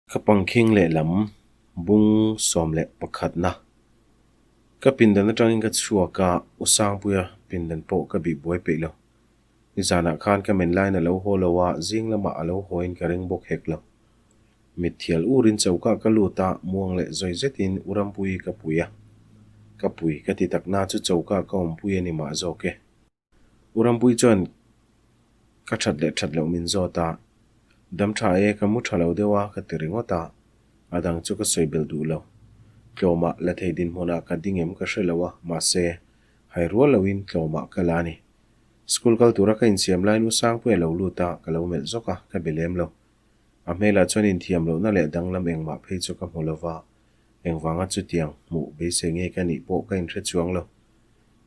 Ka pangkhing lehlam bung 11 na. Ka pindan atangin ka chhuak a, U Sangpuia pindan pawh ka bih buai peih lo. Nizanah khan ka men laiin a lo haw lo a, zing lamah a lo hawiin ka ring bawk hek lo. Mitthial urin choka ka lut a, muang leh zawi zetin U Rampuii ka pui a. Ka pui ka ti takna chu choka ka awmpui a ni mah zawk e. U Rampuii chuan ka that leh that loh min zawt a, Dam tha e, ka mu tha lo deuh a ka ti ringawt a, a dang chu ka sawi belh duh lo. Tlawmah la thei dinhmunah ka ding em ka hre lo a, mahse, hai rual loin tlawmah ka la a ni. School kal tura ka insiam laiin U Sangpuia lo lut a, ka lo melh zawk a, ka be lem lo. A hmelah chuan inthiam lohna leh danglam engmah phei chu ka hmu lo va, engvanga chutiang hmuh beisei nge ka nih pawh ka inhre chuang lo.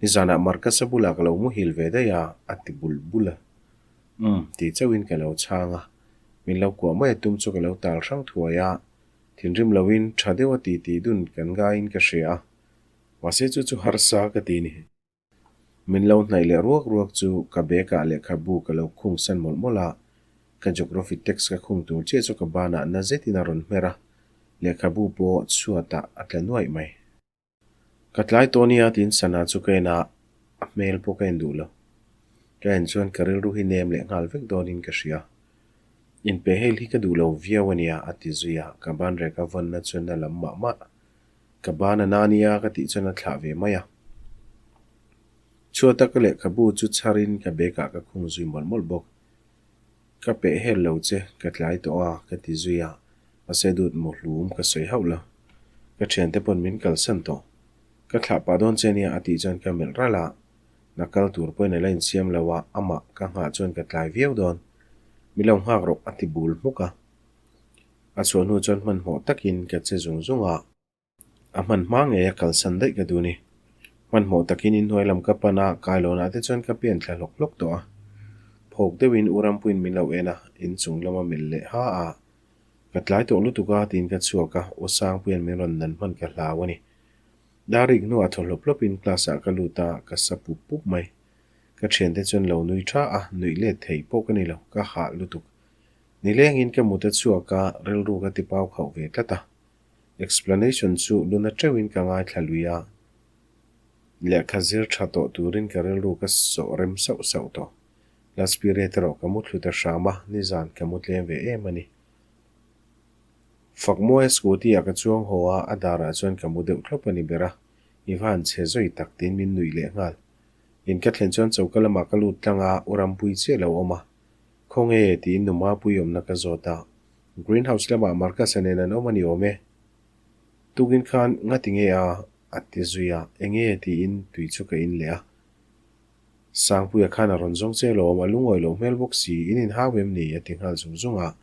Nizanah Marcus-a bulah ka lo muhil ve daih a, a ti bul bul a. Umm, tih chauhin ka lo chhang a. Min lo kuah mai a tum chu ka lo tal hrang thuai a. Thinrim loin tha deuha titi dun kan ngaiin ka hria a. Mahse chu chu harsa ka ti ni. Min lo hnaih leh ruak ruak chu ka bag ah lehkhabu ka lo khung san mawlh mawlh a, ka geography text ka khung tur chiah chu ka banah na zetin a rawn hmer a, lehkhabu pawh chhuatah a tla nuaih mai. Ka tlai tawh nia tiin sana chu ka en a, a hmel pawh ka en duh lo. Ka en chuan ka rilru hi nem leh nghal vek dawnin ka hria. Inpehhel hi ka duh lo viau a nia a ti zui a, ka ban rek a vawnna chuan a lam mah mah. Ka ban a na nia ka tih chuan a thlah ve mai a. Chhuata ka lehkhabu chu chharin ka bag ah ka khung zui mawlh mawlh bawk. Ka peh hel lo che, ka tlai tawh a, ka ti zui a, mahse dut mu hlum ka sawi hauh lo. Ka thiante pawn min kalsan tawh. Ka thlah pah dawn che nia a tih chuan ka melh ralh a, na kal tur pawhin a la insiam lo a, amah ka nghah chuan ka tlai viau dawn. Mi lo nghak rawh a ti bul hmuk a. A chhuah hnu chuan hmanhmawh takin ka che zung zung a. A hman hma ngei a kalsan daih ka duh ni. Hmanhmawh takin inhnuai lam ka pan a, kailawnah te chuan ka pian thla hlawk hlawk tawh a. Phawk deuhin U Rampuiin min lo en a, inchung lama melh leh ha a. Ka tlai tawh lutuk a tiin ka chhuak a, U Sangpuia'n min rawn nan hman ka hlau a ni. Dar rik hnuah thaw hlawp hlawpin class ah ka lut a, ka sa pup pup mai. Ka thiante chuan lo nui tha a, nuih let thei pawh ka ni lo, ka hah lutuk. Nilengin ka mut a chhuak a, rilru ka ti pau khauh ve tlat a. Explanation chu luna teuhin ka ngaithla lui a, lehkha zir tha tawh turin ka rilru ka sawh rem sauh sauh tawh. Last period erawh ka mu thlu ta hram a, nizan ka mu tlem ve em a ni. Fakmawia scooty ah ka chuang haw a, a darah chuan ka mu deuh thlawp a ni ber a, i va han chhe zawi tak tiin min nuih leh nghal. In ka thlen chuan choka lamah ka lut tlang a, u Rampui chiah lo awm a. Khawnge? tiin nu Mapui awmna ka zawt a. Green house lamah Marcus-a nen an awm a ni awm e. Tukin khan ngati nge a? a ti zui a, enge tiin tui chu ka in leh a. Sangpuia khan a rawn zawng che lawm, a lungawi loh hmel bawk si, in inhau em ni? a ti nghal zung zung a.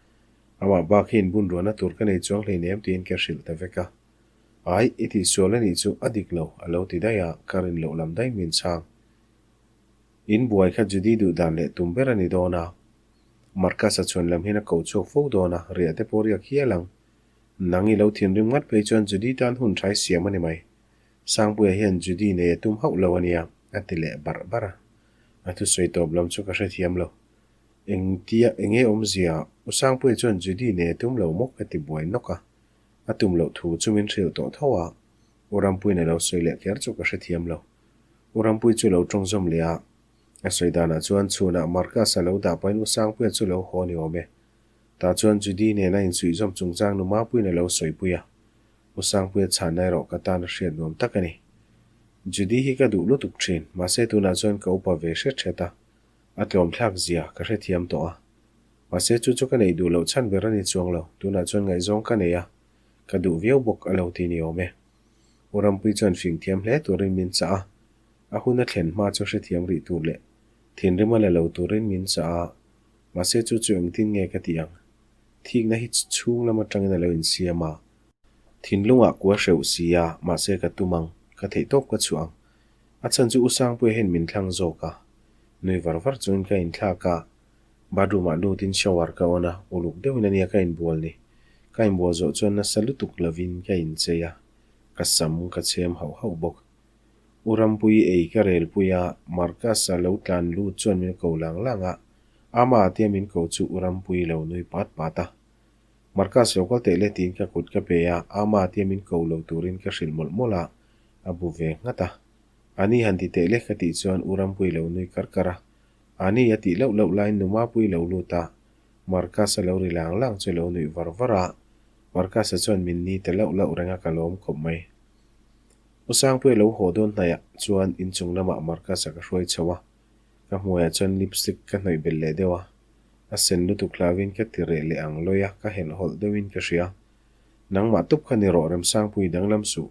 Amah bak hi inbun ruahna tur ka nei chuang hleinem tiin ka hrilh ta vek a. Ai, i tihsual a nih chu a dik lo, a lo ti daih a, ka rin loh lam daih min chhang. In buai kha Judy duh dan leh tum ber a ni dawn a. Marcus-a chhuan lam hian a ko chhuak fo dawn a, riah te pawh riak hial ang. Nang i lo thinrim ngat phei chuan Judy tan hun tha i siam a ni mai. Sangpuia hian Judy nei a tum hauh lo a nia, a ti leh barh barh a. A thusawi tawp lam chu ka hrethiam lo. Engtia enge awmzia, U Sangpuia chuan Judy nei a tum lo maw ka ti buai nawk a. A tum loh thu chu min hrilh tawh tho a, U Rampuiin a lo sawi leh kher chu ka hrethiam lo. U Rampui chu lo tawng zawm leh a, a sawi danah chuan chhunah Marcus-a lo dah pahin U Sangpuia chu lo haw ni awm e. Tah chuan Judy nena insuih zawm chungchang nu Mapuiin a lo sawipui a, U Sangpuia chhanna erawh ka tan a hriat nuam tak a ni. Judy hi ka duh lutuk thin, mahse tunah chuan ka upa ve hret hret a, a tlawmthlak zia ka hrethiam tawh a. Mahse chu chu ka neih duh loh chhan ber a ni chuang lo, tunah chuan ngaihzawng ka nei a, ka duh viau bawk a lo ti ni awm e. U Rampui chuan fing thiam hle turin min chah a, a hun a thlen hma chu hrethiam rih tur leh thinrim a la lo turin min chah a, mahse chu chu engtin nge ka tih ang? Thikna hi chhung lam atangin a lo insiam a, thinlungah kua hreuh si a, mahse ka tum ang, ka theihtawp ka chhuah ang. A chhan chu U Sangpuia hian min thlang zawk a, nui var var chungin ka inthlak a, Bathroom ah lutin shower ka on a, uluk deuhin ania ka inbual ni. Ka inbual zawh chuan nasa lutuk lovin ka inchei a, ka sam ka chhem hauh hauh bawk. U Rampui ei ka relpui a, Marcus-a lo tlan lut chuan min ko lang lang a, ama tia min ko chu U Rampui lo nui pat pat a. Marcus lo kal teh le tiin ka kut ka pe a, Ama tia min ko lo turin ka hrilh mawlh mawlh a, a bu ve nghat a. Ani han ti teh le ka tih chuan U Rampuii lo nui kar kar a. Ani a tih loh loh laiin Nu Mapuii lo lut a, Marcus-a lo ri lang lang chu lo nuih var var a. Marcus-a chuan min ni ta loh loh reng a ka lawm khawp mai. U Sangpuia lo haw dawn hnaih ah chuan inchung lamah Marcus-a ka hruai chho a, ka hmuaiah chuan lipstick ka hnawih belh leh deuh a. A sen lutuk hlauin ka ti reh leh ang lawi a, ka helhhawlh deuhin ka hria. Nangmah tup kha ni rawh Remsangpui danglam suh.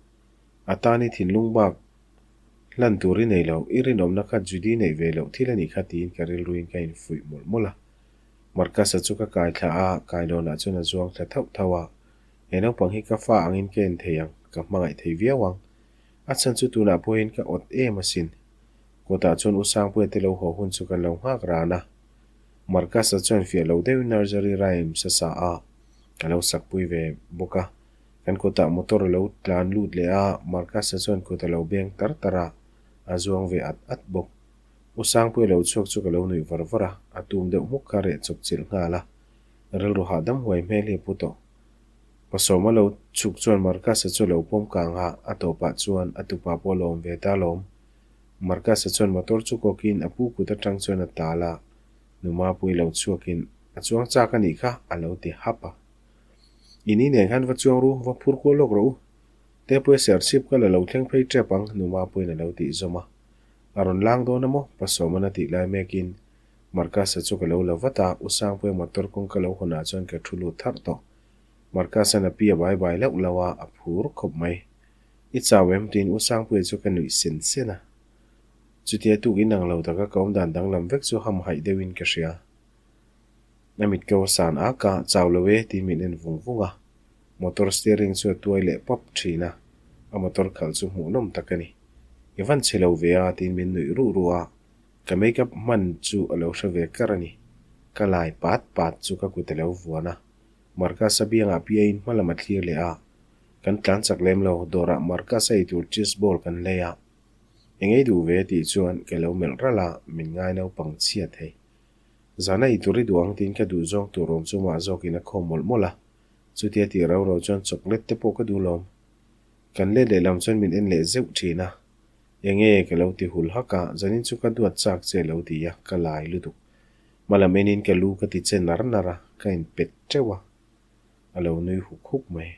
A tan i thinlung bak hlan tur i nei lo, i rinawmna kha Judy neih ve loh thil a nih kha tiin ka rilruin ka infuih mawlh mawlh a. Marcus-a chu ka kai thla a, kailawnah chuan a zuang thla thauh thauh a. He naupang hi ka fa angin ka en thei ang, ka hmangaih thei viau ang. A chhan chu tunah pawhin ka awt em asin. Kawtah chuan U Sangpuia te lo haw hun chu kan lo nghak ran a. Marcus-a chuan fiah lo deuhin nursery rhymes a sa a, a lo sakpui ve bawk a. Kan kawtah motor a lo tlan lut leh a, Marcus-a chuan kut a lo beng tar tar a, a zuang ve at at bawk. U Sangpuia lo chhuak chu ka lo nuih var var a, a tum deuh hmuk kha reh chawp chilh nghal a. Rilru hahdam huai hmel hi a pu tawh. Pasawma lo chhuk chuan Marcus-a chu a lo pawm kang a, a tawpah chuan a tupa pawh a lawm ve ta lawm. Marcus-a chuan motor chu kawkin a pu kut atang chuan a tal a, nu Mapuii lo chhuakin a chuang chak a nih kha a lo ti hap a. I ni nen khan va chuang ru, va phur kual lawk rawh u. Tepuia serchhip ka la lo thleng phei tep ang, nu Mapuiin a lo tih zawm a. A rawn lang dawn a maw? Pasawma'n a tih lai mekin Marcus-a chu ka lo la vat a, U Sangpuia motor kawng ka lo hawnah chuan ka thu lut tharh tawh. Marcus-a'n a pi a bai bai lauh lauh a, a phur khawp mai. I chau em? tiin U Sangpuia chu ka nuih sen sen a. Chutia tuk inang lo taka ka awmdan danglam vek chu hamhaih deuhin ka hria. A mit ko a san ak a, chau lo e tiin min en vung vung a. Motor steering chu a tuai leh pawp thin a, a motor khalh chu hmuhnawm tak a ni. I van chhe lo ve a tiin min nuih ruh ruh a, ka makeup hman chu a lo hre ve kar a ni. Ka lai pat pat chu ka kut a lo vuan a, Marcus-a biangah piain hma lam a thlir leh a, kan tlan chak lem lo, dawrah Marcus-a eitur cheese ball kan lei a. Eng ei duh ve tih chuan ka lo melh ralh a, min ngai naupang chhia thei. Zana i tur i duh ang tiin ka duh zawng tur awm chu mah zawkin a khawm mawlh mawlh a, chutia tih rau rau chuan chocolate te pawh ka duh lawm. Kan let lehlam chuan min en leh zeuh thin a, Enge ka lo ti hul hak a, zanin chu ka duat chak che lo ti a, ka lai lutuk. Hmalam enin ka lu ka ti che nar nar a, ka inpet teuh a, a lo nui huk huk mai.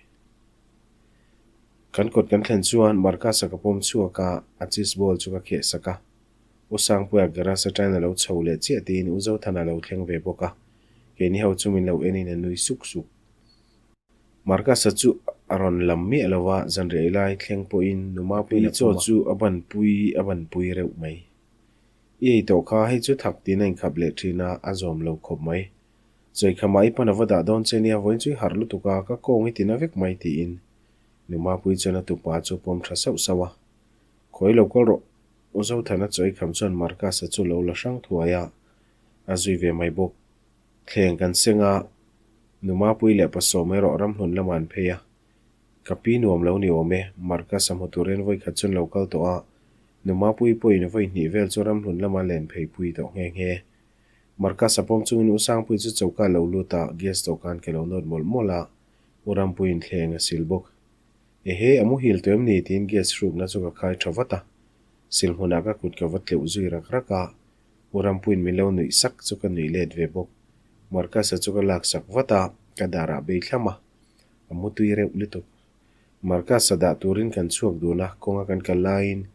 Kan kawt kan thlen chuan Marcus-a ka pawm chhuak a, a cheese ball chu ka kheh sak a. U Sangpuia garage atangin a lo chho leh chiah tiin U Zothana a lo thleng ve bawk a, keini ho chu min lo enin a nui suk suk. Marcus-a chu a rawn lam miah lo a, zanriah lai thleng pawhin Nu Mapuii chaw chu a banpui a banpui reuh mai. I ei tawh kha, hei chu thak tiin a inkhap leh thin a, a zawm lo khawp mai. Chawikhama i pan a va dah dawn che nia, vawiin chu i harh lutuk a, ka kawng i tina vek mai tiin Nu Mapuii chuan a tupa chu a pawm tha sauh sauh a. Khawi lo kal rawh. U Zothana chawikham chuan Marcus-a chu lo la hrang thuai a, a zui ve mai bawk. Thleng kan seng a, Nu Mapuii leh Pasawm erawh ramhlun lamah an phei a. Ka pi nuam lo ni awm e, Marcus-a hmu turin vawi khat chuan lo kal tawh a, Nu Mapuii pawhin vawi hnih vel chu ramhlun lama len phei pui tawh nghe nghe. Marcus-a pawm chungin U Sangpuii chu choka a lo lut a, gas dawhkan ka lo nawt mawlh mawlh a, U Rampuiin thleng a sil bawk. Ehe, a muhil tawh em ni? tiin gas hrukna chu ka khai tha vat a. Sil hmunah ka kut ka va tleuh zui rak rak a, U Rampuiin min lo nuih sak chu ka nuih let ve bawk. Marcus-a chu ka lak sak vat a, ka darah bei thlam a, a mu tui reuh lutuk. Marcus-a dah turin kan chhuak dun a, kawnga kan kal laiin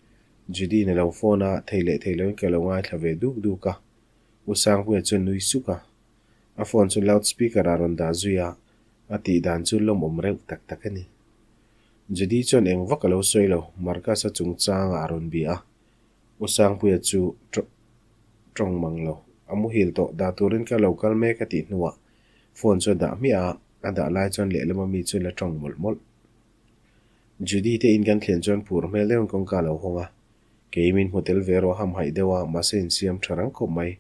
Judy-in a lo phone a, thei leh thei loin ka lo ngaithla ve duk duk a. U Sangpuia chu a nui suk a, a phone chu loud speaker-ah a rawn dah zui a, a tih dan chu lawmawm reuh tak tak a ni. Judy chuan eng vak a lo sawi lo, Marcus-a chungchangah a rawn bia a, U Sangpuia chu tawng mang lo. A muhil tawh, dah turin ka lo kal mek a tih hnuah phone chu a dah hmiah a, a dah lai chuan lehlama mi chu la tawng mawlh mawlh. Judy te in kan thlen chuan phur hmel deuhin kawngka a lo hawng a, kei min hmu tel ve erawh hamhaih deuh a, mahse insiam tha rang khawp mai.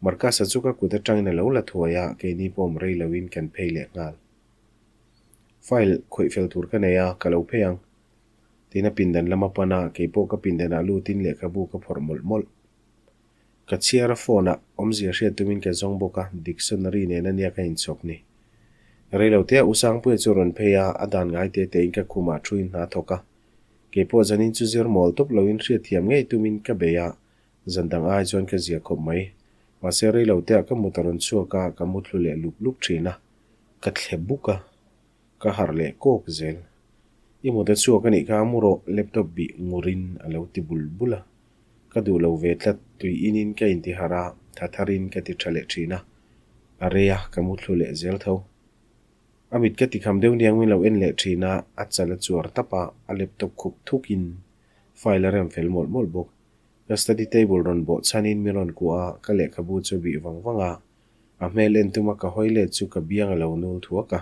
Marcus-a chu ka kut atangin a lo la thuai a, keini pawh awm rei loin kan phei leh nghal. File khawih fel tur ka nei a, ka lo phei ang. Tiin a pindan lam a pan a, kei pawh ka pindanah lutin lehkhabu ka phawrh mawlh mawlh. Ka chhiar a phone ah awmzia hriat tumin ka zawng bawk a, dictionary nen a nia ka inchhawk ni. Reilotea U Sangpuia chu rawn phei a, a dan ngai te tein ka khumah thuin hna thawk a. Keipawh zanin chu zir mawl tawp loin hriatthiam ngei tumin ka bei a, zan dang ai chuan ka zia khawp mai. Mahse reilotea ka mut a rawn chhuak a, ka muthlu leh lup lup thin a, ka thle buk a, ka harh leh kawk zel. I mut a chhuak a nih kha mu rawh laptop bih ngurin a lo ti bul bul a. Ka duh lo ve tlat, tui inin ka intiharh a, tha tharin ka ti tha leh thin a, a rei a, ka muthlu leh zel tho. A mit ka tikham deuh niang min lo en leh thin a, a chal a chuar tap a, a laptop khup thukin file a rem fel mawlh mawlh bawk. Ka study table rawn bawh chhanin min rawn kuah a, ka lehkhabu chu a bih vang vang a, a hmel en tuma ka hawi let chu ka biang a lo nul thuak a.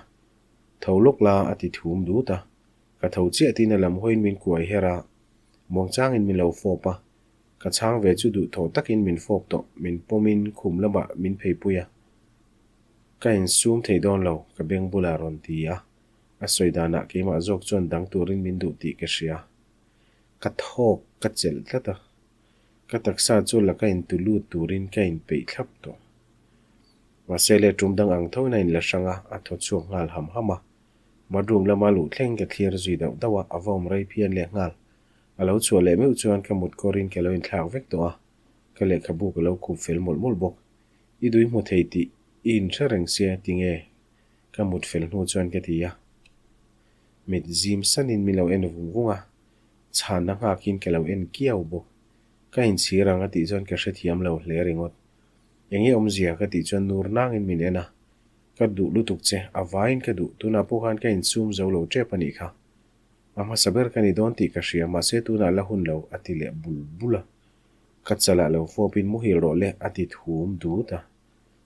Tho lawk la a ti thum dut a, ka tho chiah tiin a lam hawiin min kuai her a, Muangchangin min lo fawp a, ka chhang ve chu duhthawh takin min fawp tawh, min pawmin khum lamah min pheipui a. Ka insum thei dawn lo, ka beng bulah rawn ti a, a sawi danah keimah zawk chuan dang turin min duh tih ka hria. Ka thawk ka chelh tlat a, ka taksa chu laka intu lut turin ka inpeih thlap tawh. Mahse le tum dang ang thoin a inla hrang a, a thaw chhuak nghal ham ham a. Bathroom lama luh thleng ka thlir zui dauh dauh a, a va awm rei phian leh nghal. A lo chhuah leh meuh chuan ka mut kawrin ka lo inthlak vek tawh a, ka lehkhabu ka lo khup fel mawlh mawlh bawk. I dui hmu thei tih i inhre reng sia tinge? Ka mut fel hnu chuan ka ti a. Mit zim sanin min lo en vung vung a, chhanna nghakin ka lo en kiau bawk. Ka inchhir ang a tih chuan ka hrethiam lo hle ringawt. Enge awmzia ka tih chuan nur nangin min en a, Ka duh lutuk che, a vaiin ka duh, tunah pawh khan ka insum zo lo tep a nih kha. A hmasa ber ka ni dawn tih ka hria, mahse tunah la hun lo, a ti leh bul bul a. Ka chalah lo fawpin muhil rawh le, a ti thum dut a.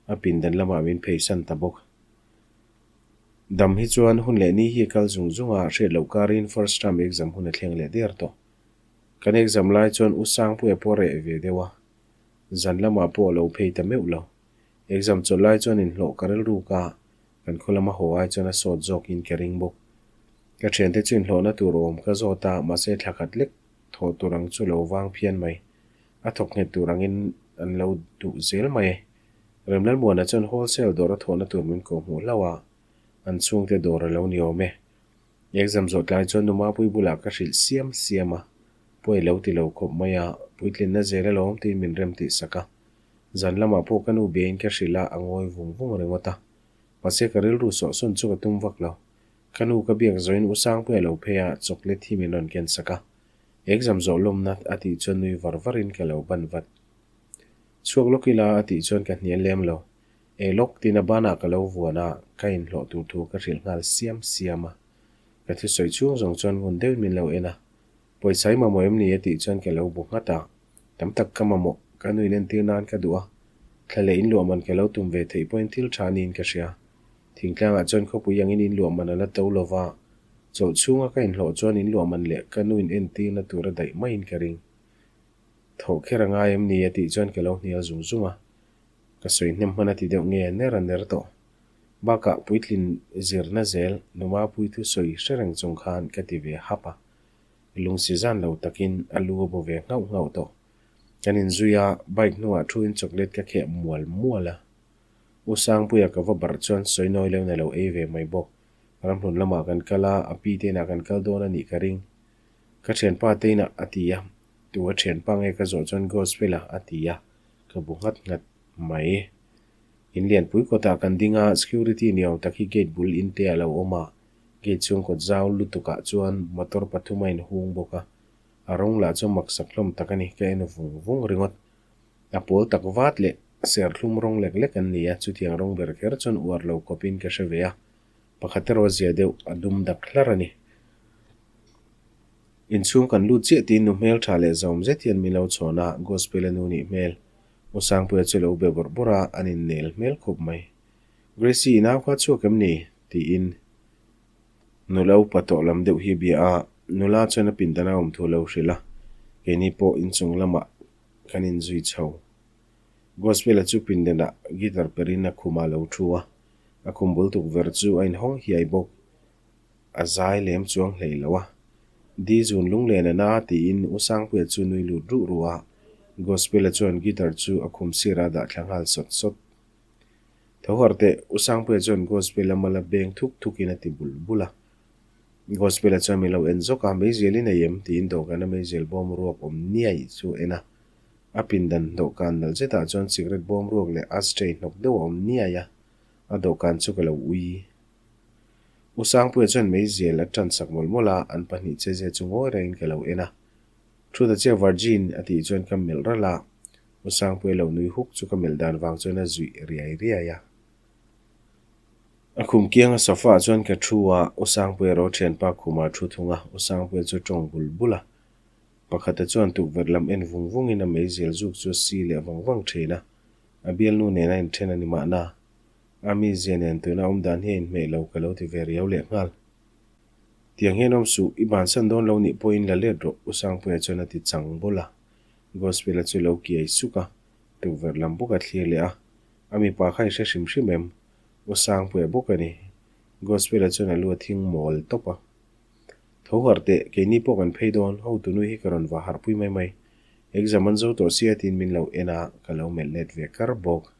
A pindan lamah min pheisan ta bawk. Dam hi chuan hun leh ni hi a kal zung zung a, hriat loh karin first term exam hun a thleng leh der tawh. Kan exam lai chuan U Sangpuia pawh a reh ve deuh a, zan lamah pawh a lo phei ta meuh lo. Exam chawlh lai chuan inhlawh ka rilruk a, kan khaw lama haw ai chuan a sawt zawkin ka ring bawk. Ka thiante chu inhlawhna tur awm ka zawt a, mahse thla khat lek thawh tur ang chu lo vang phian mai. A thawk nghet tur angin an lo duh zel mai. Remlalmuana chuan wholesale dawr a thawhna tur min kawh hmuh hlauh a, an chhungte dawr a lo ni awm e. Exam zawh tlai chuan Numapui bulah ka hrilh siam siam a, pawi lo ti lo khawp mai a, puitlinna zel alawm tiin min rem tih sak a. Zan lamah pawh ka nu biain ka hrilh a, a ngawi vung vung ringawt a. Mahse ka rilru sawhsawn chu ka tum vak lo. Ka nu ka biak zawhin U Sangpuia lo phei a, chocolate hi min rawn ken sak a. Exam zawh lawmna a tih chuan nui var varin ka lo ban vat. Chhuak lawk ila a tih chuan ka hnial lem lo. Ei lawk tiin a banah ka lo vuan a, ka inhlawh tur thu ka hrilh nghal siam siam a. Ka thusawi chhung zawng chuan ngun deuhin min lo en a. Pawisa i mamawh em ni a tih chuan ka lo bu nghat a. Tam tak ka mamawh, ka nuin entir nan ka duh a, thla leh inluah man ka lo tum ve theih pawhin thil tha niin ka hria. Thingtlangah chuan khawpui angin inluah man a la to lo va, chawlh chhunga ka inhlawh chuan inluah man leh ka nuin entirna tur a daih maiin ka ring. Thawh kher a ngai em ni a tih chuan ka lo hnial zung zung a, ka sawi hnem hman a ti deuh nge ner a ner tawh. Bakah puitlin zirna zel Numapui thusawi hre reng chung khan ka ti ve hap a. Lungsi zan lo takin a lu a bu ve nghauh nghauh tawh. Kan inzui a, bike hnungah thuin chocolate ka kheh mual mual a. U Sangpuia ka va barh chuan sawi nawi lo na lo ei ve mai bawk. Ramhlun lamah kan kal a, a pi te inah kan kal dawn a nih ka ring. Ka thianpa te inah a ti a, tu a thianpa nge ka zawh chuan Gospel-a a ti a, ka bu nghat nghat mai. In lianpui kawtah kan ding a, security ni awm tak hi gate bul in te a lo awm a, Gate chhung kawt zau lutukah chuan motor pathum a inhung bawk a, a rawng lah chu maksak hlawm tak a ni, ka en vung vung ringawt. A pawl tak vat leh serthlum rawng lek lek an ni a, chutiang rawng ber kher chuan uar lo khawpin ka hre ve a, pakhat erawh zia deuh a dum dak hlar a ni. Inchhung kan lut chiah tiin nu hmel tha leh zawm zet hian min lo chhawn a, Gospel a nu nih hmel. U Sangpuia chu lo be bawrh bawrh a, an innel hmel khawp mai. Gracie, i nau kha chhuak em ni? Tiin nula upa tawh lam deuh hi a bia a, nula chuan a pindan a awm thu a lo hrilh a, keini pawh inchung lamah kan inzui chho. Gospel-a chu pindanah guitar perin a khumah a lo thu a, a khum bul tukverh chu a inhawng hiai bawk. A zai lem chuang hlei lo a. Di zun lunglen a na tiin U Sangpuia chu nui lut ruh ruh a, Gospel-a chuan guitar chu a khum sirah a dah thla nghal sawt sawt. Tho harh teh, U Sangpuia chuan Gospel-a mala beng thuk thukin a ti bul bul a. Gospel-a chuan min lo en zawk a, Meizial i nei em? tiin dawhkana meizial bawm ruak awm niai chu a en a. A pindan dawhkan nalh zetah chuan cigarette bawm ruak leh ashtray hnawk deuh a awm niai a, a dawhkan chu ka lo ui. U Sangpuia chuan meizial a tan sak mawlh mawlh a, an pahnih che zia chu ngawi rengin ka lo en a. Thu ta che Virgin a tih chuan ka melh ralh a, U Sangpuia lo nui huk chu ka melh dan vang chuan a zuih riai riai a. A khum kianga sofa ah chuan ka thu a, U Sangpuia ro thianpa khumah a thu thung a, U Sangpuia chu tawng bul bul a. Pakhata chuan tukverh lam en vung vungin a meizial zuk chu a si leh vang vang thin a, a bialnu nena inthen a ni mahna. A mizia nen tuna awm dan hi a inhmeh lo ka lo ti ve riau leh nghal. Tiang hian awm suh, i bansan dawn lo nih pawhin la let rawh, U Sangpuia chuan a ti chang bawlh a. Gospel-a chu lo kiai suk a, tukverh lam bawk a thlir leh a. A mipa kha i hre hrim hrim em? U Sangpuia bawk a ni. Gospel-a chuan a lu a thing mawl tawp a. Tho harh teh, keini pawh kan phei dawn, hotu nui hi ka rawn va harhpui mai mai. Exam an zo tawh sia tiin min lo en a, ka lo melh let ve kar bawk.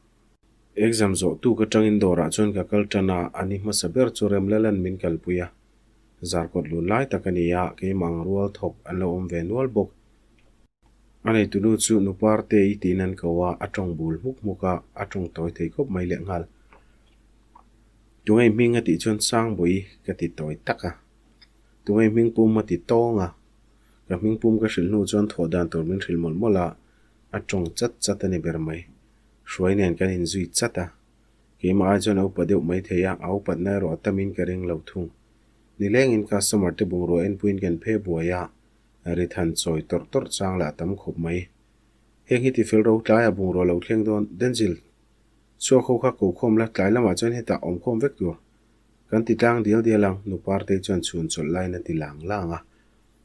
Exam zawh tuk atangin dawrah chuan ka kal tan a, a ni hmasa ber chu Remlalan min kalpui a. Zarkawt lun lai tak a ni a, keimah ang rual thawk an lo awm ve nual bawk. A neitunu chu nu Partei tiin an ko a, a tawng bul hmuk hmuk a, a tawng tawi thei khawp mai lehnghal. Tunge hming a tih chuan Sangbawi ka ti tawi tak a. Tunge hming pum a ti tawng a. Ka hming pum ka hrilh hnu chuan thawh dan tur min hrilh mawlh mawlh a, a tawng chat chat a ni ber mai. Hruai nen kan inzui chat a. Keimah ai chuan a upa deuh mai thei a, a upatna erawh a tamin ka ring lo thung. Nilengin customer te bungrua enpuiin kan phe buai a, rithan chawi tawrh tawrh chang lah a tam khawp mai. Heng hi tifel ro tlaiah bungrua lo thleng dawn, Denzil, chhuak ho kha ko khawm la, tlai lamah chuan hetah awm khawm vek tur. Kan ti tlang dial dial ang, nu Partei chuan chhun chawlh laiin a ti lang lang a.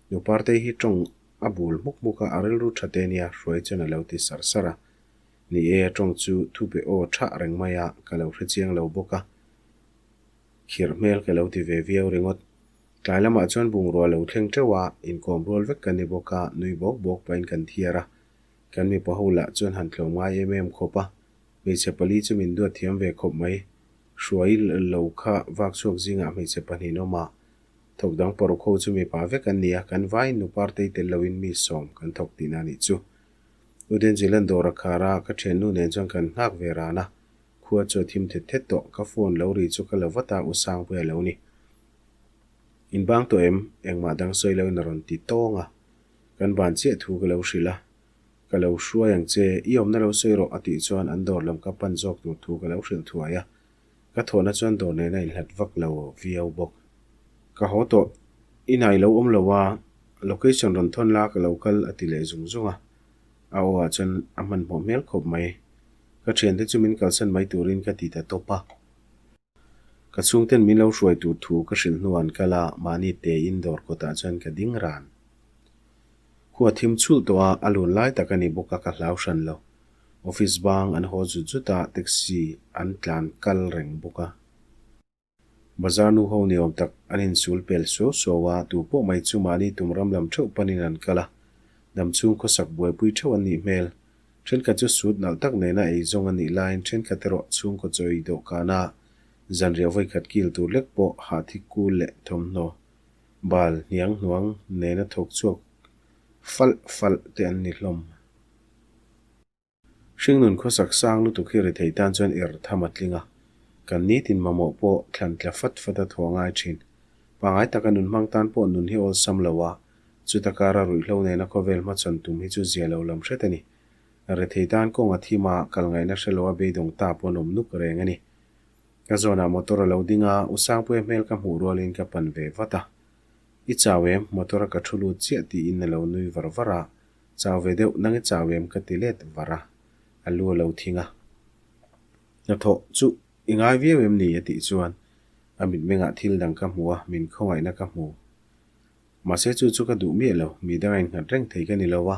Nu Partei hi tawng a bul hmuk hmuk a, a rilru tha te nia, Hruai chuan a lo ti sar sar a. Ni e, a tawng chu thu pe aw thah reng mai a, ka lo hre chiang lo bawk a. Khirh hmel ka lo ti ve viau ringawt. Tlai lamah chuan bungrua lo thleng teuh a, inkawm rual vek kan ni bawk a, nui bawk bawk pahin kan thiar a. Kan mipa ho lah chuan han tlawm ngai em em khawp a, hmeichhe pali chu min duat thiam ve khawp mai. Hruai lo kha vak chhuak zingah hmeichhe pahnih awm a, thawk dang paruk ho chu mipa vek an ni a, kan vaiin nu partei tel loin mi sawm kan thawk tihna a nih chu. U Denzilan dawr a khar a, ka thiannu nen chuan kan nghak ve ran a, khua chu a thim thet thet tawh, ka phone lo ri chu ka la vat a, U Sangpuia lo ni. In bang tawh em? Engmah dang sawi loin a rawn ti tawng a, kan ban chiah thu ka lo hrilh a, Ka lo hruai ang che, i awmna lo sawi rawh a tih chuan an dawr lam ka pan zawk tur thu ka lo hrilh thuai a, ka thawhna chuan dawr nen a inhlat vak lo viau bawk. Ka haw tawh, i nai lo awm lo a, location rawn thawn la ka lo kal a ti leh zung zung a, a aw ah chuan a hmanhmawh hmel khawp mai. Ka thiante chu min kalsan mai turin ka ti ta tawp a. Ka chhungten min lo hruai tur thu ka hrilh hnuah an kal a, mahni tein dawr kawtah chuan ka ding ran. Khua thim chhulh tawh a, a lun lai tak a ni bawk a ka hlau hran lo. Office bang an haw zut zut a, taxi an tlan kal reng bawk a. Bazar nu ho ni awm tak an insul pel suau suau a, tu pawh mai chu mahni tum ram lam theuh panin an kal a. Damchhung khawsak buaipui theuh an nih hmel. Thenkhat chu sut nalh tak nena ei zawng a nih laiin thenkhat erawh chhungkaw chawi dawhkana zanriah vawikhat kil tur lek pawh hahthi kul leh thawmhnaw bal hniang hnuang nena thawk chhuak falh falh te an ni hlawm. Hringnun khawsak sang lutuk hi rethei tan chuan er tham a tling a, kan nitin mamawh pawh thlan tla fat fat a thaw ngai thin. Pangai taka nun hmang tan pawh nun hi awlsam lo a, Chuta kara ruihhlo nena khawvel hmachhawn tum hi chu zia lo lam hret a ni. Rethei tan kawng a thim a, kal ngaihna hre lo a beidawng ta pawh an awm nuk reng a ni. Ka zawnah motor a lo ding a, U Sangpuia hmel ka hmuh rualin ka pan ve vat a. I chau em? Motor a ka thu lut chiah tiin a lo nui var var a, Chau ve deuh, nang i chau em? ka ti let var a, a lu a lo thing a. Hnathawh chu i ngai viau em ni? a tih chuan a mitmengah thil dang ka hmu a, min khawngaihna ka hmu. Mahse chu chu ka duh miah lo, mi dang a innghat reng thei ka ni lo a,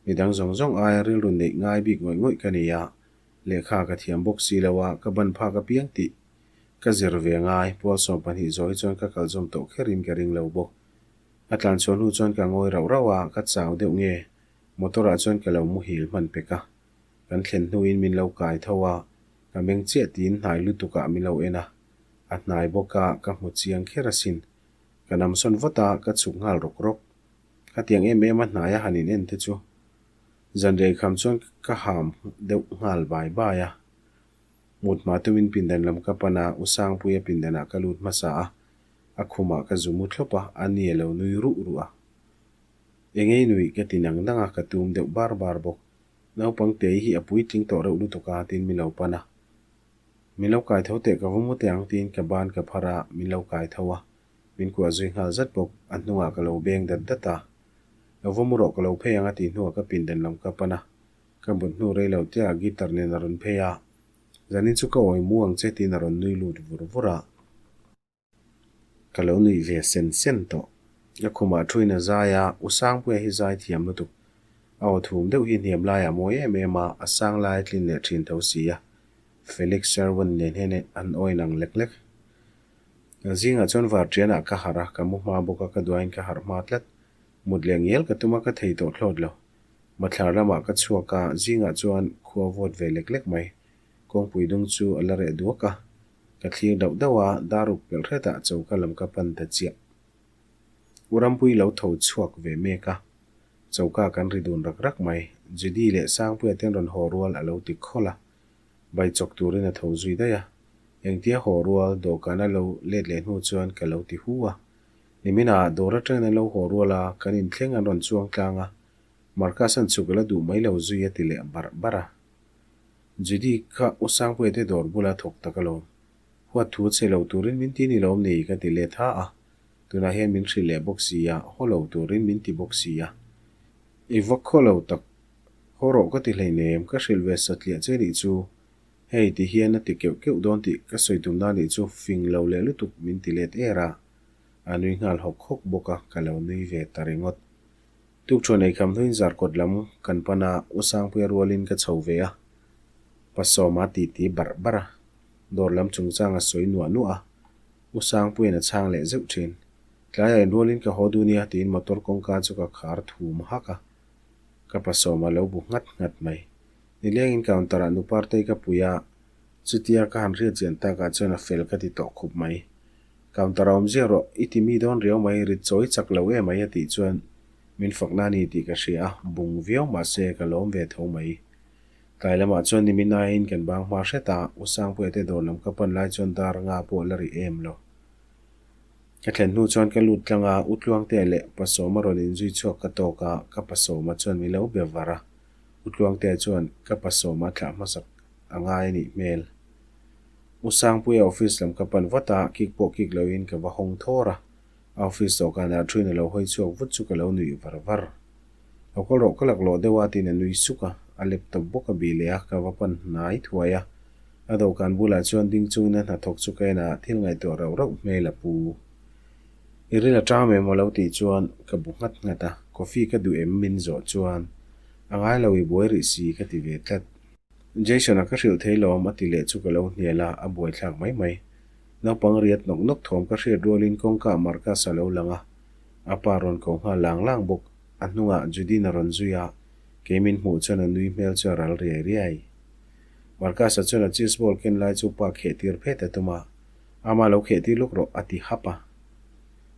mi dang zawng zawng aia rilru neih ngai bik ngawih ngawih ka ni a, lehkha ka thiam bawk si lo a, ka ban phak apiang tih ka zir ve ngai, pual 12 zawh hi chuan ka kal zawm tawh kherin ka ring lo bawk. A tlan chhuah hnu chuan ka ngawi rauh rauh a, ka chau deuh nge, motor ah chuan ka lo muhil hman pek a, kan thlen hnuin min lo kai tho a. Ka meng chiah tiin hnai lutukah min lo en a, a hnai bawk a, ka hmu chiang kher asin. Ka namsawn vat a, ka chhuk nghal rawk rawk. Khatiang em em a hnaia han in en te chu zanriah kham chuan ka ham deuh nghal bai bai a. Mut hma tumin pindan lam ka pan a, U Sangpuia pindanah ka lut hmasa a, a khumah ka zu mu thlawp a, a ni a lo nui ruh ruh a. Engei nui ka ti nang nang a, ka tum deuh bar bar bawk. Naupang te hi a puitling tawh reuh lutuk a tiin min lo pan a. Min lo kai tho teh ka va mu teh ang tiin ka ban ka phar a, min lo kai tho a. Min kuah zui nghal zat bawk, a hnungah ka lo beng dat dat a. Lo va mu rawh ka lo phei ang a tih hnuah ka pindan lam ka pan a. Ka mut hnu rei lo tia guitar nen a rawn phei a. Zanin chu ka awi mu ang che tiin a rawn nui lut vur vur a. Ka lo nuih ve sen sen tawh. Ka khumah thuin a zai a, U Sangpuia hi zai thiam lutuk. A aw thum deuh hi hniam laiah mawi em em a, a sang lai a tlin leh thin tho si a. Felix Sherwin nen hian an awi nang lek lek. Zingah chuan varṭianah ka harh a, ka mu hma bawk a, ka duain ka harh hma tlat. Mut leh ngial ka tum a, ka thei tawh thlawt lo. Mathlar lamah ka chhuak a, zingah chuan khua vawt ve lek lek mai. Kawngpui dung chu a la reh duak a, ka thlir dauh dauh a, daruk pelh hretah choka lam ka pan ta chiah. U Rampui lo tho chhuak ve mek a, choka kan ri dun rak rak mai. Judy leh Sangpuia ten rawn haw rual a lo ti khawlh a, bai chawk turin a tho zui daih a. Engtia haw rual dawhkan a lo let leh hnu chuan ka lo ti hu a. Niminah dawr atangin an lo haw rual a, kan inthleng an rawn chuang tlang a, Marcus an chhuk a la duh mai lo zui a ti leh barh barh a. Judy kha U Sangpuia te dawr bula thawk tak alawm. Huat thu che lo turin min ti ni lawm ni ka ti let ha a. Tunah hian min hrilh leh bawk si a, haw lo turin min ti bawk si a. I va khaw lo tak, haw rawh ka ti hleinem, ka hrilh ve satliah che nih chu. Hei ti hian a ti keuh keuh dawn tih ka sawi tumna nih chu fing lo leh lutuk min ti let er a. A nui nghal hawk hawk bawk a, ka lo nui ve ta ringawt. Tukṭhuan ei kham hnuin zarkawt lam kan pan a, U Sangpuia rualin ka chho ve a. Pasawma titi barh barh a, dawr lam chungchang a sawi nuah nuah a. U Sangpuia'n a chhang leh zeuh ṭhin. Tlaiah inrualin ka haw duh nia tiin motor kawngka chu ka khar thum hak a. Ka pasawma lo bu nghat nghat mai. Nilengin counter-ah nu Partei ka pui a, chutia ka han hriat chian takah chuan a fel ka ti tawh khup mai. Counter a awm ziah rawh, i ti mi dawn riau mai, rit chawi chak lo em mai a tih chuan min fakna a ni tih ka hria a, bung viau mahse ka lawm ve tho mai. Tlai lamah chuan nimin aiin kan bang hma hret a, U Sangpuia te dawr lam ka pan lai chuan dar nga pawh la rih em lo. Ka thlen hnu chuan ka lut tlang a, U Tluangtea leh Pasawma rawn inzui chhuak ka tawk a, ka Pasawma chuan min lo be var a, U Tluangtea chuan ka Pasawma thlah hmasak a ngai a nih hmel. U Sangpuia office lam ka pan vat a, kik pawh kik loin ka va hawng thawr a. A office dawhkanah thuin a lo hawi chhuak vut chu ka lo nuih var var. Lo kal rawh ka laklawh deuh a tiin a nui suk a, a laptop bawk a bih leh a, ka va pan hnai thuai a. A dawhkan bulah chuan ding chungin a hnathawk chu ka en a, thil ngaihtuah rauh rauh hmel a pu. I ril a ṭam em aw lo tih chuan ka bu nghat nghat a, coffee ka duh em min zawh chuan a ngai lo i buai rih si ka ti ve tlat. Jason-a ka hrilh thei lawm a ti leh chu ka lo hnial a, a buaithlak mai mai. Naupang riat nawk nawk thawm ka hriat rualin kawngka Marcus a lo lang a, a pa rawn ko nghal lang lang bawk. A hnungah Judin a rawn zui a, kei min hmuh chuan a nui hmel chu a ral riai riai. Marcus-a chuan a cheese ball ken lai chu pa kheh tir phet a tum a, Ama lo kheh tir lawk rawh a ti hap a.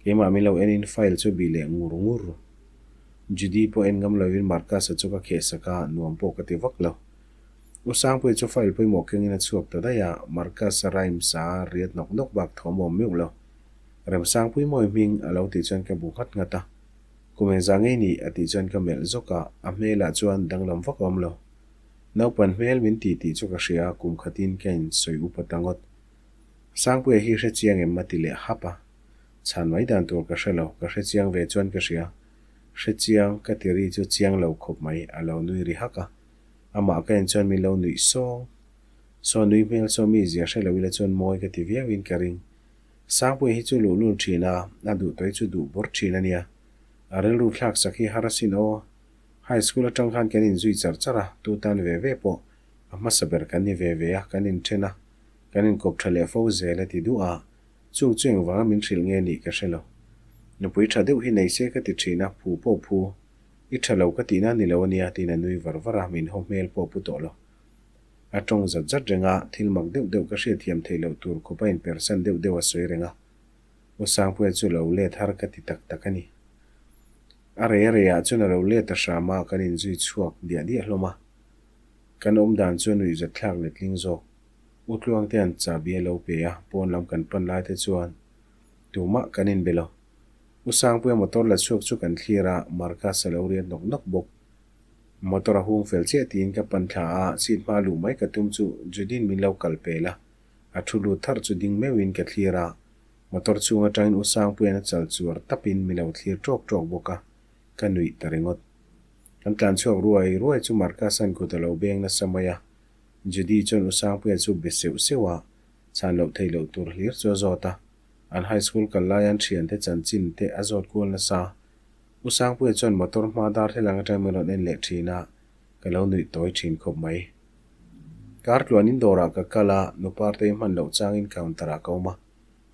Keimah min lo enin file chu bih leh ngur ngur. Judy pawh en ngam lovin Marcus-a chu ka kheh sak a, nuam pawh ka ti vak lo. U Sangpuia chu file pawimawh kengin a chhuak ta daih a, Marcus-a rhymes a riat nawk nawk bak thawm awm meuh lo. Remsangpui mawi hming a lo tih chuan ka bu nghat nghat a. Kum engzah ngei ni a tih chuan ka melh zawk a, a hmelah chuan danglam vak a awm lo. Naupan hmel min ti tih chu ka hria a, kum khatin ka insawi upa ta ngawt. Sangpuia hi hre chiang em a ti leh hap a. Chhan mai dan tur ka hre lo, ka hre chiang ve chuan ka hria. Hre chiang ka ti ri chu chiang lo khawp mai, a lo nui ri hak a. Amah ka en chuan min lo nuih sawng. Saw nui hmel saw mi zia hre lo ila chuan mawi ka ti viau in ka ring. Sangpuia hi chu luhlul thin a, a duh tawih chu duh bawrh thin a nia. A rilru thlak sak hi har asin aw. High school atang khan kan inzui char char a, tu tan ve ve pawh a hmasa ber kan ni ve ve a, kan inthen a, kan inkawp tha leh fo zel a ti duh a. Chung chu engvanga min hrilh nge nih ka hre lo. Nupui tha deuh hi nei se ka ti thin a, phu pawh phu. I tha lo ka tihna ni lo a nia tiin a nui var var a, min haw hmel pawh pu tawh lo. A tawng zat zat reng a, thil mak deuh deuh ka hriatthiam theih loh tur khawp a inpersan deuh deuh a sawi reng a. U Sangpuia chu lo let har ka ti tak tak a ni. A rei a reiah chuan a lo let ta hram a, kan inzui chhuak diah diah hlawm a. Kan awm dan chu a nuihzat thlak letling zawk. U Tluangtea'n chahbi a lo pe a, pawn lam kan pan lai te chuan tumah kan inbe lo. U Sangpuia motor la chhuak chu kan thlir a, Marcus a lo riat nawk nawk bawk. Motor a hung fel chiah tiin ka pan thla a, seat hma luh mai ka tum chu Judy'n min lo kal pel a, a thu lut thar chu ding meuhin ka thlir a, motor chhung atangin U Sangpuia'n a chal chuar tapin min lo thlir tawk tawk bawk a, ka nuih ta ringawt. Kan tlan chhuak ruai ruai chu Marcus-a'n kut a lo beng nasa mai a, Judy chuan U Sangpuia chu be seuh seuh a, chhan loh theih loh tur hlir chu a zawt a, an high school kal laia an thiante chanchin te a zawt kual nasa. U Sangpuia chuan motor hma dar thlelang atang min rawn en leh thin a, ka lo nuih tawi thin khawp mai. Kar tluanin dawrah ka kal a, nu Partei hman loh changin counter ah ka awm a,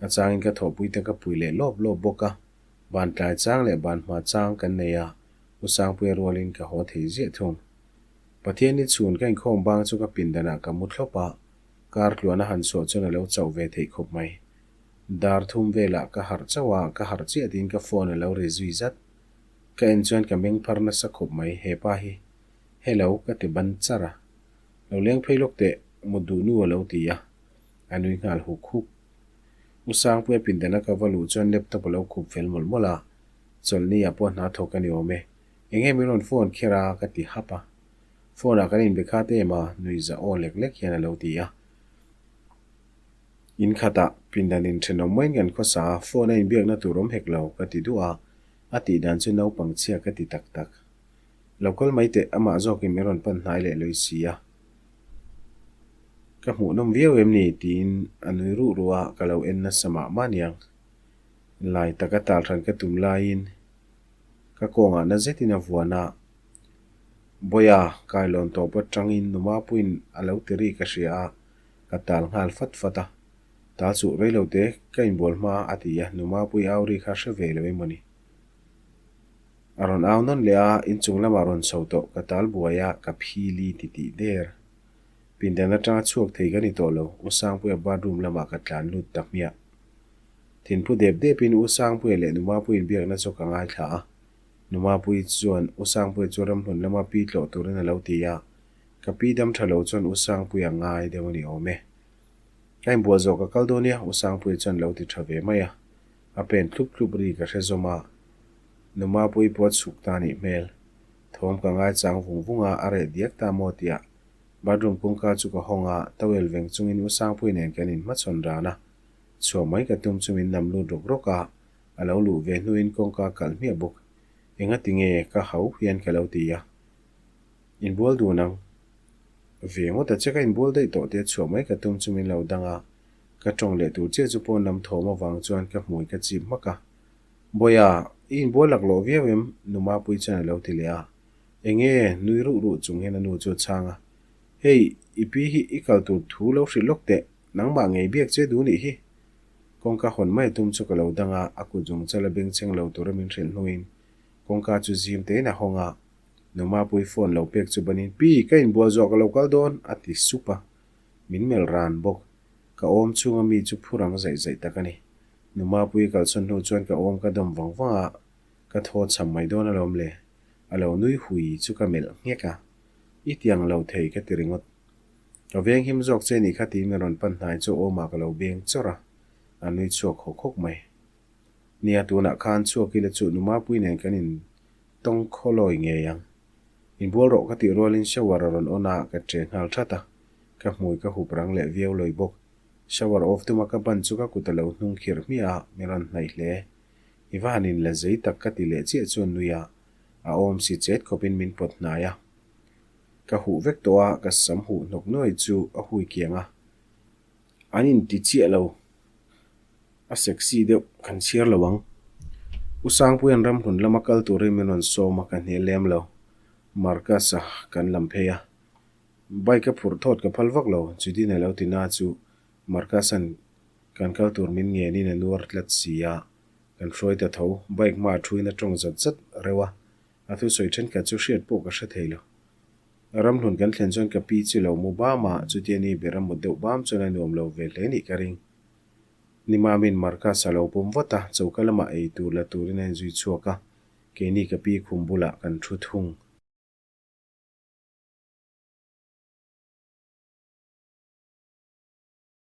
a changin ka thawhpui te ka pui leh lawp lawp bawk a, ban tlai chang leh ban hma chang kan nei a, U Sangpuia rualin ka haw thei ziah thung. Pathian ni chhun ka inkhawm bang chu ka pindanah ka mu thlawp a, kar tluan a han chhuah chuan a lo chauh ve theih khawp mai. Dar thum velah ka harh chauh a, ka harh chiah tiin ka phone a lo ri zui zat. Ka en chuan ka meng phar nasa khawp mai, hepa hi. Hello, ka ti ban char a. Lo leng phei lawk teh, mut duh nu a lo ti a. A nui nghal huk huk. U Sangpuia pindana ka va luh chuan laptop a lo khup fel mawlh mawlh a, chawlhni ah pawh hna thawk a ni awm e. Enge min rawn phone kher a? ka ti hap a. Phone ah kan inbe khat em a, nui za aw lek lek hian a lo ti a. In khatah pindan inthenawm maiin kan khawsa a, phone a inbiakna tur awm hek lo, ka ti duh a, a tih dan chu naupang chhia ka ti tak tak. Lo kal mai teh, amah zawkin min rawn pan hnai leh lawi si a. Ka hmuhnawm viau em ni? tiin a nui ruh ruh a, ka lo en nasa mah mah aniang. Lai taka tal hran ka tum laiin ka kawngah na zetin a vuan a, Bawiha, kailawn tawp atangin Numapuiin a lo ti ri ka hria a, Ka tal nghal fat fat a, tal chuh rei lo te ka inbual hma a ti a, Numapui au ri kha hre ve lo emaw ni. A rawn au nawn leh a, inchung lamah rawn chho tawh ka tal buai a, ka phili ti tih der. Pindan atanga chhuak thei ka ni tawh lo, U Sangpuia bathroom lamah ka tlan lut ta hmiah. Thinphu dep depin U Sangpuia leh Numapui inbiakna chu ka ngaithla a, Numapui chuan U Sangpuia chu ramhlun lama pi tlawh turin a lo ti a, Ka pi dam tha lo chuan U Sangpuia ngai deuh a ni awm e. Ka inbual zawh ka kal dawn nia, U Sangpuia chuan lo ti tha ve mai a. A pen thlup thlup ri ka hre zawm a. Nu Mapuii pawh a chhuk ta nih hmel. Thawm ka ngai chang vung vung a, a reh diak ta maw tiah. Bathroom kawngka chu ka hawng a, towel veng chungin U Sangpuii nen kan inhmachhawn ran a. Chhuah mai ka tum chu min nam lut rawk rawk a, a lo luh ve hnuin kawngka kalh hmiah bawk. Engati nge ka hau hian ka lo ti a. Inbual dun ang. Ve ngawt a che ka inbual daih tawh tia chhuah mai ka tum chu min lo dang a, ka tawng leh tur chiah chu pawn lam thawm avang chuan ka hmui ka chip hmak a. Bawiha, i inbual laklawh viau em? Nu Mapuii chuan a lo ti leh a. Enge? Nui ruh ruh chung hian a nu chu a chhang a. Hei, i pi hi i kal tur thu lo hrilh lawk teh, nangmah ngei biak che duh nih hi. Kawngka hawn mai a tum chu ka lo dang a, a kut zawng chal a bengchheng lo tura min hrilh hnuin kawngka chu zim tein a hawng a. Numapui phone lo pek chu banin, Pi, ka inbual zawh ka lo kal dawn, a ti sup a. Min melh ran bawk. Ka awm chhunga mi chu phur ang zaih zaih tak a ni. Numapui kalsawn hnu chuan ka awm ka dawm vang vang a, ka thaw cham mai dawn alawm le. A lo nui hui chu ka melh nghek a. I tiang lo thei ka ti ringawt. Ka veng him zawk che nih kha tiin min rawn pan hnai chu awmah ka lo beng chawrh a, a nui chhuak hawk hawk mai. Nia, tunah khan chhuak ila chu Numapui nen kan in Tawng khaw lawi ngei ang. Inbual rawh ka tih rualin shower a rawn on a, ka che nghal that a. Ka hmui ka hup rang leh viau lawi bawk. Shower off tuma ka ban chu ka kut a lo hnung khirh hmiah a, min rawn hnaih hle. I va han in la zei tak ka ti leh chiah chuan nui a, a awm si chet khawpin min pawt hnai a. Ka huh vek tawh a, ka sam huh hnawk nuai chu a hui kiang a. An inti chiah lo. A sexy deuh kan chhiar lo ang. U Sangpuia'n ramhlun lama kal turin min rawn sawm a, ka hnial lem lo. Marcus-a kan lam phei a. Bike a phurh thawt ka phal vak lo, Judina lo ti na chu Marcus-a'n kan kal tur min ngenin a nuar tlat si a, kan hruai ta tho. Bike hma a thuin a tawng zat zat reuh a, a thusawi thenkhat chu hriat pawh ka hre thei lo. Ramhlun kan thlen chuan ka pi chu lo mu bam a, chutia ni ber a mut deuh bam chuan a nuam lo ve hle nih ka ring. Nimamin Marcus a lo pawm vat a, choka lamah ei tur la turin a inzui chhuak a, keini ka pi khum bulah kan thu thung.